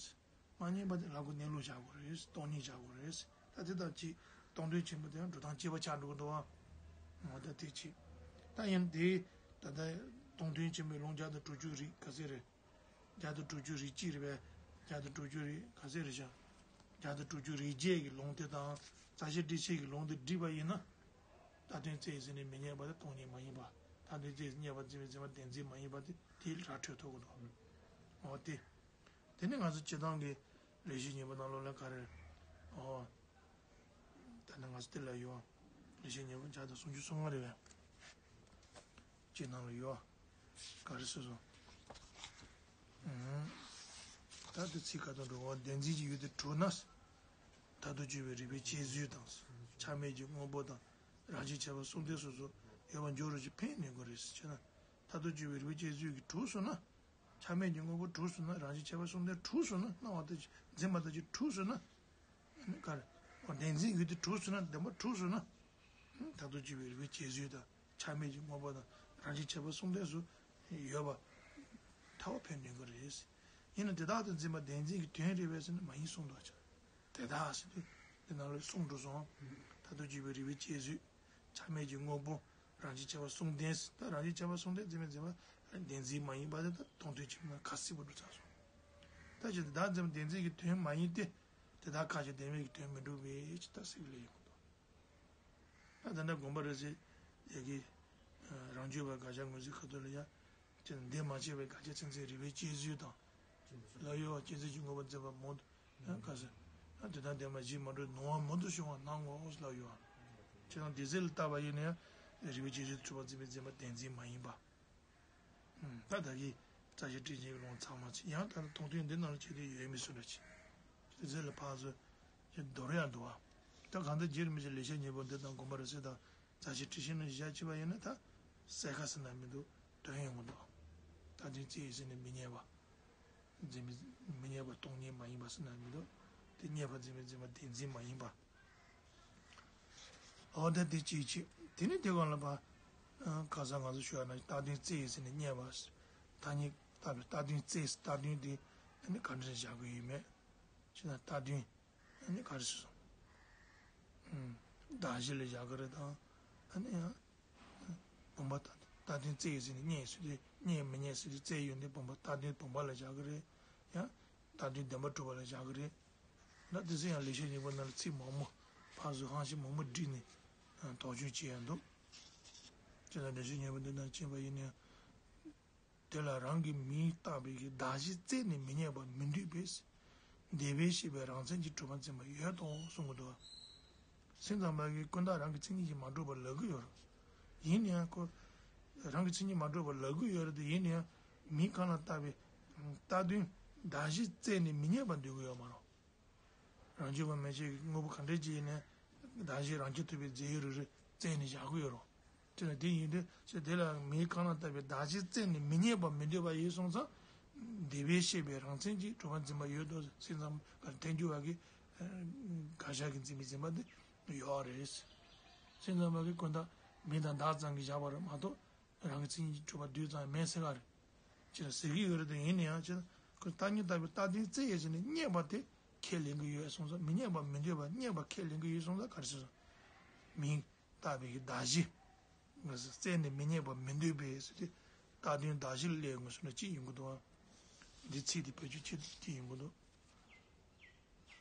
མ་རྙེད་པ་དེ་ལ་གོ་གནས་ལུགས་བཞག་དགོས་རེད། སྟོང་ཉིད་བཞག་དགོས་རེད། ད་དེ་ལྟར་གྱི་སྟོང་ཐུན་ཆེན་པོ་དེ་ཡང་འགྲོ་སྟངས་གཅིག་པ་ཆགས་འགྲོ་གི་འདུག་བ། འོ་ད་དེ་གཅིག་ད་ཡིན་དེ་ད་ལྟ་སྟོང་ཐུན་ཆེན་པོའི་ལུང་བརྒྱ་དང་དྲུག་ཅུ་རེ་ག་ཚད་རེད། བརྒྱ་དང་དྲུག་ཅུ་རེ་གཅིག་རེད་པས། བརྒྱ་དང་དྲུག་ཅུ་རེ་ག་ཚད་རེད་ཤག་བརྒྱ་དང་དྲུག་ཅུ་རེ་བརྒྱད་ཀྱི་ལུང་དེ་དང་རྩ་ཤེ་ཏྲི་ཤེས་ཀྱི་ལུང་དེ་བསྒྲིགས་པ་ཡིན་ན། རྟག་དོན་རྩེ་ཟིན་ནས་མི་རྙེད་པ་དེ་སྟོང་ཉིད་མ་ཡིན་པ། རྟག་དོན་རྩེ་རྙེད་པ་འཛིན་པའི་འཛིན་པ་བདེན་འཛིན་མ་ཡིན་པ་དེ་དེ་ར་འཕྲོད་ཐུབ་ཀྱི་འདུག་འོ་དེ། དེ་ནི་ང་ཚོ་སྤྱིར་བཏང་གི་ལེགས་བཤད་སྙིང་པོ་ནང་ལོགས་ལ་ག་རེ། ཨོ། ད་ནི་ང་ཚོ་དེ་ལ་ཡོད། ལེགས་བཤད་སྙིང་པོ་བརྒྱ་དང་སུམ་ཅུ་སོ་ལྔ་རེད་པས། ཅེས་ནང་ལ་ཡོད། ག་རེ་ཟེར་སོང་། ཨུམ། ད་དེ་ཚིག་ཁ་ཐོག་འགྲོ་བ་བདེན་འཛིན་གྱི་ཡུལ་དེ་གྲུབ་ན། མཐར་ཐུག་དཔྱོད་པའི་རིགས་པའི་དཔྱད་བཟོད་དང་། ཆ་མེད་ཀྱི་དངོས་པོ་དང་རང་བཞིན་ཁྱད་པར་གསུམ་ལྡན་སོ་སོ་ཡོད་པར་འགྱུར་རོ་ཞེས་ཕན་གནོད་ཀྱི་རེད་ཟེར་ན། མཐར་ཐུག་དཔྱོད་པའི་རིགས་པའི་དཔྱད་བཟོད་ཀྱིས་གྲུབ་སོང་ན། ཆ་མེད་ཀྱི་དངོས་པོ་གྲུབ་སོང་ན། རང་བཞིན་ཁྱད་པར་གསུམ་ལྡན་གྲུབ་སོང་ན། སྣང་བ་ལྟ་ཅི་འཛིན་པ་ལྟ་ཅི་གྲུབ་སོང་ན། ག་རེ། བདེན་འཛིན་ཡུལ་དེ་གྲུབ་སོང་ན། བདེན་པ་གྲུབ་སོང་ན། མཐར་ཐུག་དཔྱོད་པའི་རིགས་པའི་དཔྱད་བཟོད་དང་། ཆ་མེད་ཀྱི་དངོས་པོ་དང་རང་བཞིན་ཁྱད་པར་གསུམ་ལྡན་སུ་ཡོད་པ་ཐལ་བ་ཕན་གནོད་ཀྱི་རེད། ཡིན་ན་དེ་དག་ཏུ་འཛིན་པ་བདེན་འཛིན་གྱི་དོན་རེད་པས་ཟེར་ན་མ་ཡིན་གསུངས་འདུག་ཅེ། དེ་དག་ཟེར་དུས་འདི་ནང་ལ་གསུངས་འགྲོ་སོང་། མཐར་ཐུག་དཔྱོད་པའི་རིགས་པའི་དཔྱད་བཟོད། ཆ་མེད་ཀྱི་དངོས་པོ། རང་བཞིན་ཁྱད་པར་གསུམ་ལྡན། ད་རང་བཞིན་ཁྱད་པར་གསུམ་ལྡན་འཛིན་པའི་འཛིན་པ་བདེན་འཛིན་མ་ཡིན་པ་དེ་ད་སྟོང་ཐུན་ཆེན་པོ་ནང་ཁ་གསལ་པོ་འགྲོ་ཚར་སོང་། ད་ཅི་དེ་དག་འཛིན་པ་བདེན་འཛིན་གྱི་དོན་མ་ཡིན་ཏེ། དེ་དག་ཁ་ཅིག་བདེན་པའི་གི་དོན་མི་འགྲུབ་པས་ཅི་ལྟར་ཟེར་གི་ལས་ཡོང་གི་འདུག་ད་ད་ལྟ་དགོངས་པ་རབ་གསལ་ཡ་གི་རང་རྒྱུད་པ་དགག་བྱ་ངོས་འཛིན་ཁ་ཐུག་ལ་ཡ། ཅི་འདི་མ་བྱས་པའི་དགག་བྱ་ཚིག་མཛོད་རིགས་པའི་དཔྱད་བཟོད་དང་། ལ་ཡོད་པ་གཅན་གཟན་གྱི་དངོས་པོ་འཛིན་པ་མོ། ག་ཟེར། དེ་དང་ལྡན་པ་གཞི་མ་གྲུབ་ནོར་བ་མོ་དུ་བྱུང་བ་སྣང་ངོ་ལ་ཡོད། ཅི་དང་དེ་ཚེ་ལ་བལྟ་བ་ཡིན་ན་ཡང་རིགས་པའི་དཔྱད་བཟོད་དུ་གྲུབ་པ་འཛིན་པའི་འཛིན་པ་བདེན་འཛིན་མ་ཡིན་པ། ད་ད་གི་རྩ་ཤེ་ཏྲི་ཤེས་ཀྱི་ལུང་ཚང་མ་ཅི་ཡང་ད་ལྟ་མཐོང་ཐོས་འདི་ནང་ལ་བྱས་ཏེ་ཡོད་མི་སུ་འདྲ་ཅི། དེ་ཚེ་ལ་ཕར་ཚུར་ཅི་འདོར་ཡག་འདུག་བ། ད་གང་ལྟར་རྗེ་རིན་པོ་ཆེ་ལེགས་བཤད་སྙིང་པོ་འདི་དང་དགོངས་པ་རབ་གསལ་དང་། རྩ་ཤེ་ཏྲི་ཤེས་ནང་བཞག་བྱས་པ་ཡིན་ན་ད་གསལ་ཁ་ཟེར་ན་མི་འདུག་དོན་ཡོང་གི་འདུག་རྟག་དོན་རྩེ་ཟིན་ནས་མི་རྙེད་པ། འཛིན་པའི་མི་རྙེད་པ་སྟོང་ཉིད་མ་ཡིན་པ་ཟེར་ན་མི་འདུག་དེ་རྙེད་པ་འཛིན་པའི་འཛིན་པ་བདེན་འཛིན་མ་ཡིན་པ། འོ་ད་དེ་གཅིག་གཅིག་དེ་ནི་དེ་གང་ལ་བ། ག་ས་ང་ཚོ་ཞུ་བ་ན་རྟག་དོན་རྩེ་ཟིན་ནས་རྙེད་པ། ཐ་སྙད་བཏགས་པའི་རྟག་དོན་རྩེ་རྟག་དོན་དེ་ནི་ག་འདྲ་བཞག་གི་ཡོད་མེད། ཅེ་ན་རྟག་དོན། ཨ་ནི་ག་རེ་ཟེར་སོང་། ཨུམ། གདགས་གཞི་ལ་བཞག་གི་རེད་དང་། ཨ་ནི་ཡང་། བུམ་པ་རྟག་རྟག་དོན་རྩེ་ཡི་ཟེར་ནས་རྙེད་ཟེར་དུས་རྙེད་མི་རྙེད་ཟེར་དུས་རྩེ་ཡོད་འདི་བུམ་པ་རྟག་དོན་བུམ་པ་ལ་བཞག་གི་རེད། ཡང་། རྟག་དོན་བདེན་པར་གྲུབ་པ་ལ་བཞག་གི་རེད། ད་དེ་ཚོ་ཡང་ལེགས་བཤད་སྙིང་པོ་ནང་ལ་ཚིག་མང་པོ་ཕར་ཚུར་ཧང་ཤིང་མང་པོ་བསྒྲིགས་ནས་དོགས་གཅོད་བྱེད་ཡ་འདུག་ཅེ་ན་ལེགས་བཤད་སྙིང་པོ་འདི་ནང་མཁྱེན་པ་ཡིན་ན་ཡང་། དེ་ལ་རང་གི་མིང་བཏགས་པའི་གི་གདགས་གཞི་རྩད་ནས་མི་རྙེད་པར་མི་འདོད་པས། འདས་པའི་ཤེས་པས་རང་མཚན་གྱིས་གྲུབ་པར་འཛིན་པ་ཡོད་དོ་གསུང་གི་འདུག་སེམས་ཙམ་པ་གིས་ཀུན་བརྟགས་རང་གི་མཚན་ཉིད་ཀྱིས་མ་གྲུབ་པར་ལབ་ཀྱི་ཡོད་རེད། ཡིན་ན་ཡང་ཁོ། རང་གི་མཚན་ཉིད་མ་གྲུབ་པར་ལབ་ཀྱི་ཡོད་རེད་དེ་ཡིན་ན་ཡང་མིང་གང་ལ་བཏགས་པའི་རྟག་དོན་གདགས་གཞི་རྩད་ནས་མི་རྙེད་པར་འདོད་ཀྱི་ཡོད་མ་རེད། རང་རྒྱུད་པ་མན་ཆད་ཀྱི་དངོས་པོ་ག་འདྲ་ཅིག་ཡིན་ནའང་གདགས་གཞི་རང་རྐྱ་ཐུབ་པའི་རྫས་ཡོད་རེ་རེ་རྩད་ནས་བཞག་གི་ཡོད་རེད། དེ་ལ་དེ་ཡིན་དུས་ཚེ་དེ་ལ་མིང་གང་ལ་བཏགས་པའི་གདགས་གཞི་རྩད་ནས་མི་རྙེད་པར་མི་འདོད་པ་ཡིན་སོང་ཙང་། འདས་པའི་ཤེས་པས་རང་མཚན་གྱིས་གྲུབ་པར་འཛིན་པ་ཡོད་དོ། སེམས་ཙམ་པ་ཐལ་འགྱུར་བ་གིས་དགག་བྱ་གི་འཛིན་པའི་འཛིན་པ་དེ་ཡོད་རེད། སེམས་ཙམ་པ་གིས་ཀུན་བརྟགས་མིང་དང་བརྡ་ཙམ་གྱིས་བཞག་པ་རེད་མ་གཏོགས། རང་གི་མཚན་ཉིད་ཀྱིས་གྲུབ་པ་རྡུལ་ཙམ་མེད་ཟེར་ག་རེད། ཅེས་ཟེར་གྱི་ཡོད་རེད་དེ་ཡིན་ན་ཡང་ཅེས་ཁོས་རྟག་སྙད་བཏགས་པའི་རྟག་དོན་རྩད་ཡོད་ཟེར་ནས་རྙེད་པ་དེ་ཁས་ལེན་གྱི་ཡོད་སོང་ཙང་མི་རྙེད་པར་མི་འདོད་པར་རྙེད་པ་ཁས་ལེན་གྱི་ཡོད་སོང་ཙང་ག་རེ་ཟེར་སོང་། མིང་བཏགས་པའི་གི་གདགས་གཞི། རྩད་ནས་མི་རྙེད་པར་མི་འདོད་པས་ཟེར་ཏེ་རྟག་དོན་གདགས་གཞི་ལ་སླེབས་དགོས་སོང་ན་ཅི་ཡིན་དགོས་འདུག་འདི་ཚིག་དེ་བེད་སྤྱོད་བྱེད་དུ་ཅི་ཡིན་དགོས་འདུག་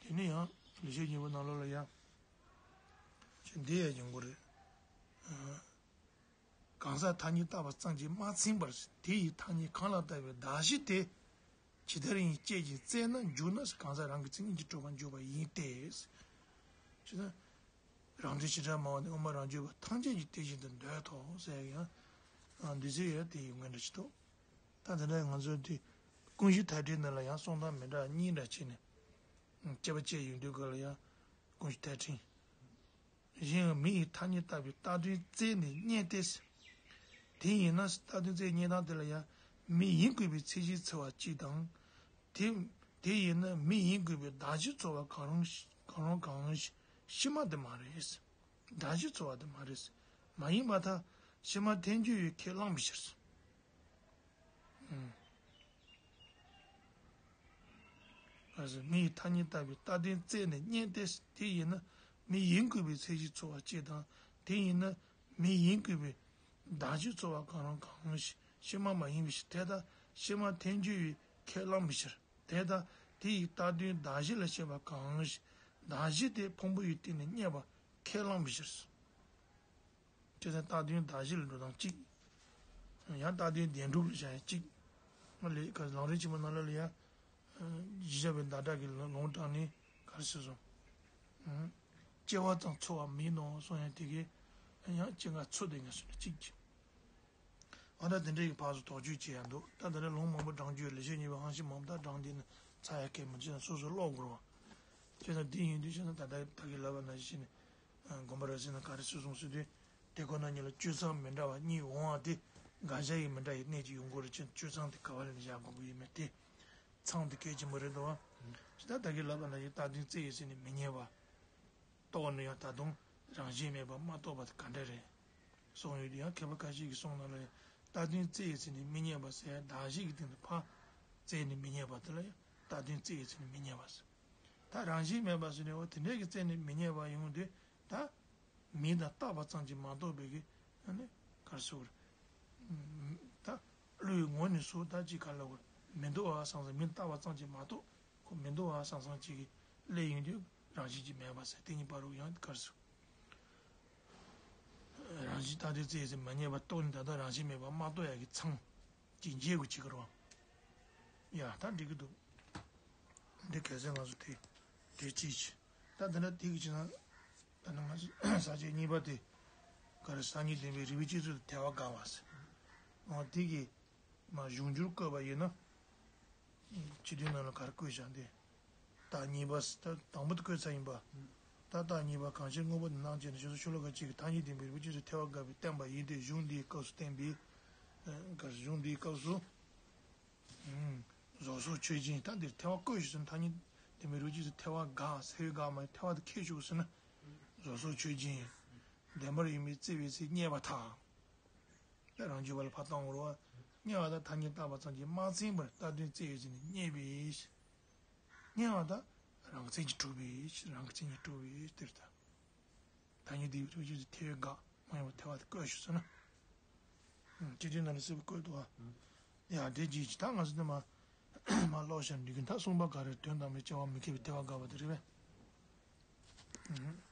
དེ་ནས་ཡང་ལེགས་བཤད་སྙིང་པོ་ནང་ལོགས་ལ་ཡང་ཅེས་འདི་ཡང་ཡིན་དགོས་རེད། གང་ཟག་ཐ་སྙད་བཏགས་པ་ཙམ་གྱིས་མ་ཚིམ་པར་དེ་ཡི་ཐ་སྙད་གང་ལ་བཏགས་པའི་གདགས་གཞི་དེ་ཇི་ལྟར་ཡིན་དཔྱད་ཅིང་བཙལ་ན་འཇུག་ན་གང་ཟག་རང་གི་མཚན་ཉིད་ཀྱིས་གྲུབ་པར་འཇུག་པ་ཡིན་ཏེ། ཅེས་ན། རང་འགྲེལ་བྱེ་བྲག་སྨྲ་བ་ནི་དབུ་མ་རང་རྒྱུད་པ་ཐམས་ཅད་ཀྱིས་དེ་བཞིན་དུ་འདོད་དོ་ཟེར་ཡང་། འདི་ཚོ་ཡང་དེ་ཡི་ངོས་འདྲ་ཅིག་འདུག་ད་དེ་འདྲ་ང་ཚོ་འདི་ཀུན་གཞི་མཐའ་བྲལ་ནང་ལ་ཡང་གསུང་སྟངས་མི་འདྲ་གཉིས་འདྲ་བྱས་ནས། དཔྱད་པ་དཔྱད་ཡོང་དུས་སྐབས་ལ་ཡང་ཀུན་གཞི་མཐའ་བྲལ། གཞན་ཡང་མི་ཡི་ཐ་སྙད་བཏགས་པའི་རྟག་དོན་རྩད་ནས་རྙེད་དེ། དེ་ཡིན་ན་རྟག་དོན་རྩད་རྙེད་སྟངས་དེ་ལ་ཡང་མི་ཡིན་དགོས་པའི་ཚད་གཞི་འཚོལ་བ་གཅིག་དང་། དེ་དེ་ཡིན་ན་མི་ཡིན་དགོས་པའི་གདགས་གཞི་འཚོལ་བ་གང་རུང་གང་རུང་གང་ཕྱི་མ་དེ་མ་རེད། གདགས་གཞི་འཚོལ་བ་དེ་མ་རེད། མ་ཡིན་པར་ཐལ། ཕྱི་མ་ཐལ་འགྱུར་བས་ཁས་བླངས་པའི་ཕྱིར། ཨུམ། མི་ཡི་ཐ་སྙད་བཏགས་པའི་རྟག་དོན་བཙལ་ནས་རྙེད་དེ། དེ་ཡིན་ན་མི་ཡིན་དགོས་པའི་མཚན་གཞི་ཚོར་བ་སྐྱེ་དང་། དེ་ཡིན་ན་མི་ཡིན་དགོས་པའི་གདགས་གཞི་ཚོར་བ་གང་རུང་གང་ཞིག་ཕྱི་མ་མ་ཡིན་པའི་ཕྱིར། དེ་ལྟར་ཕྱི་མ་ཐལ་འགྱུར་བས་ཁས་བླངས་པའི་ཕྱིར། དེ་ལྟར་དེ་ཡི་རྟག་དོན་གདགས་གཞི་ལ་བཤད་པ་གང་ཞིག་གདགས་གཞི་དེ་ཕུང་པོ་ཡི་སྟེང་ནས་རྙེད་པ་ཁས་བླངས་པའི་ཕྱིར། དེ་ལྟར་རྟག་དོན་གདགས་གཞི་ལ་འགྲོ་སྟངས་གཅིག། ཡང་རྟག་དོན་བདེན་གྲུབ་ལ་བཞག་ཡ་གཅིག། ལས་ཀ་ལམ་རིམ་ཆེན་མོ་ནང་ལ་ལ་ཡ། གཞི་བཞག་པའི་ཟླ་གྲགས་ཀྱིས་ལུང་དྲངས་ནས་ག་རེ་ཟེར་སོང་། སྐྱེ་བ་ཙམ་ཚོར་བ་མིན་ནོ་གསུང་ཡ་དེ་གས། ཡང་སྐྱེ་འགག་ཚོར་དེ་ངས་སོང་ན་གཅིག་གི། ཨ་ད་དེ་འདྲ་ཡི་ཕར་ཚུར་དོགས་གཅོད་བྱེད་ཡ་འདུག། ད་དེ་འདྲ་ལུང་མང་པོ་དྲངས་རྒྱུ་ལེགས་བཤད་སྙིང་པོའི་དབང་ཤེས་མང་པོ་ད་དྲངས་དེ་ནི་ཚ་ཡ་སྐད་མི་བྱེད་ན་སོ་སོ་ཀློག་དགོས་ར། བྱས་ན་འདི་ཡིན་དུས་བྱས་ན་ད་ལྟ་ད་གི་ལབ་པ་ནང་བཞིན་བྱས་ནས། དགོན་པ་རབ་གསལ་ནང་ག་རེ་གསུངས་སོང་ཟེར་དུས། དེ་ཁོ་ན་ཉིད་ལ་སྤྱོད་མཚམས་མི་འདྲ་བ་གཉིས་འོང་བ་དེ། འགའ་ཞིག་གི་མི་འདྲ་བའི་གནད་ཀྱིས་ཡོང་གི་རེད། ཅེས་སྤྱོད་མཚམས་དེ་ག་བ་ལ་བཞག་དགོས་ཀྱི་ཡོད་མེད་དེ། མཚམས་དེ་གལ་ཆེན་པོ་རེད་དོ། ཇི་ལྟར་ད་གིན་ལབ་པ་ནང་བཞིན་རྟག་དོན་བཙལ་ཡོད་ཟེར་ནས་མི་རྙེད་པ། རྟོགས་ནས་ཡང་ད་དུང་རང་བཞིན་མེད་པར་མ་རྟོགས་པ་དེ་ག་འདྲ་རེད། གསུངས་ཡོད་དུས་ཡང་མཁས་པ་ཁ་ཤས་ཀྱིས་གསུངས་ནང་ལ་ཡང་རྟག་དོན་བཙལ་ཡོད་ཟེར་ནས་མི་རྙེད་པ་ཟེར་ཡ་གདགས་གཞི་གི་སྟེང་དུ་ཕར་བཙལ་ནས་མི་རྙེད་པ་དེ་ལ་ཡང་རྟག་དོན་བཙལ་ཡོད་ཟེར་ནས་མི་རྙེད་པ་ཟེར། ད་རང་བཞིན་མེད་པ་ཟེར་ནས་འོ་དེ་འདྲས་ཀྱི་བཙལ་ནས་མི་རྙེད་པ་ཡོང་དུས་ད། མིང་དང་བཏགས་པ་ཙམ་གྱིས་མ་གཏོགས་པའི་གི། ཨ་ནི། ག་རེ་ཟེར་དགོས་རེད། ད། བློའི་ངོ་ནས་སུ་ད་ཅིག་ག་ལབ་དགོས་རེད། མི་འདུག་པ་བསམ་བསམ་མིང་བཏགས་པ་ཙམ་གྱིས་མ་གཏོགས། ཁོ་མི་འདུག་པ་བསམ་བསམ་ཅིག་གི་སླེབས་ཡོང་དུས་རང་བཞིན་གྱིས་མེད་པ་ཟེར། དེ་གཉིས་བར་དུ་ཡང་ག་རེ་ཟེར། རང་བཞིན་རྟག་དོན་བཙལ་ཟེར་མ་རྙེད་པ་རྟོགས་ནས་ད་ལྟ་རང་བཞིན་མེད་པ་མ་རྟོགས་ཡ་གི་མཚམས། ཅིག་འབྱེད་དགོས་ཀྱི་རེད་བ། ཡ་ད་འགྲིག་གི་འདུག། འདི་གལ་སྲིད་ང་ཚོ་དེ་དེ་ཅིག་བྱས། ད་དེ་འདྲ་དེ་གི་ཕྱིར་ན། ད་ནི་ང་ཚོ་ས་བཅད་གཉིས་པ་དེ། ག་རེ་ཟེར། སང་ཉིན་བདེན་པའི་རིགས་པའི་སྤྱི་ཚུལ་དུ་ཐལ་བ་དགག་པ་ཟེར། འོ་དེ་གི་མ་གཞུང་འགྱུར་བཀོད་པ་ཡིན་ན། སྤྱི་དོན་ནང་ལ་ག་རེ་བཀོད་བཞག་འདི། རྟགས་གཉིས་པ་ཟེར། ད་དང་པོ་དེ་བཀོད་ཚར་ཡིན་པ། ད་རྟགས་གཉིས་པ་གང་ཕྱིར་དངོས་པོ་དེ་སྣང་བྱེད་ན་ཞེས་སོགས་ཤོ་ལོ་ཀ་གཅིག་གིས་ཐ་སྙད་བདེན་པའི་རིགས་པའི་སྤྱི་ཚུལ་ཐལ་བ་དགག་པའི་བསྟན་པ་ཡིན་ཏེ། གཞུང་འདིའི་སྐབས་སུ་བསྟན་པའི། ག་རེ། གཞུང་འདིའི་སྐབས་སུ། བཟོ་སོགས་ཆོས་ཅན། ད་འདིར་ཐལ་བ་བཀོད་ཞུ་ཟེར་ན། ཐ་སྙད་བདེན་པའི་རིགས་ཀྱི་ཐལ་བ་དགག་ཟེར་བའི་དགག་མ་ཡིན། ཐལ་བ་དེ་ཁས་ཞུགས་ཟེར་ན། བཟོ་སོགས་ཆོས་ཅན། བདེན་པར་ཡིན་པས་བཙལ་བའི་ཚེ་རྙེད་པར་ཐལ། ད་རང་རྒྱུད་པ་ལ་ཕར་བཏང་དགོས་རེད་བ། རྙེད་པ་དང་ཐ་སྙད་བཏགས་པ་ཙམ་གྱིས་མ་ཚིམ་པར་རྟག་དོན་བཙལ་ཡོད་ཟེར་ནས་རྙེད་པས། རྙེད་པ་དང་རང་གི་མཚན་ཉིད་གྲུབ་པས། རང་གི་མཚན་ཉིད་གྲུབ་པས་དེར་ཐལ། ཐ་སྙད་བདེན་པའི་རིགས་ཀྱི་ཐལ་བའི་དགག་མ་ཡིན་པར་ཐལ་བ་དེ་བཀོད་ཞུགས་ཟེར་ན། སྤྱི་དོན་ནང་ལ་གསལ་པོ་བཀོད་འདུག་བ། ཡ་དེ་རྗེས་ཀྱི་ད་ང་ཚོ་འདི་མ་མ་ཀློག་བཞག་འགྲིག་གི། ད་གསུམ་པ་ག་རེ། དོན་དམ་པར་སྐྱེ་བ་མི་སྐྱེ་བའི་ཐལ་བ་དགག་པ་དེ་རེད་པས།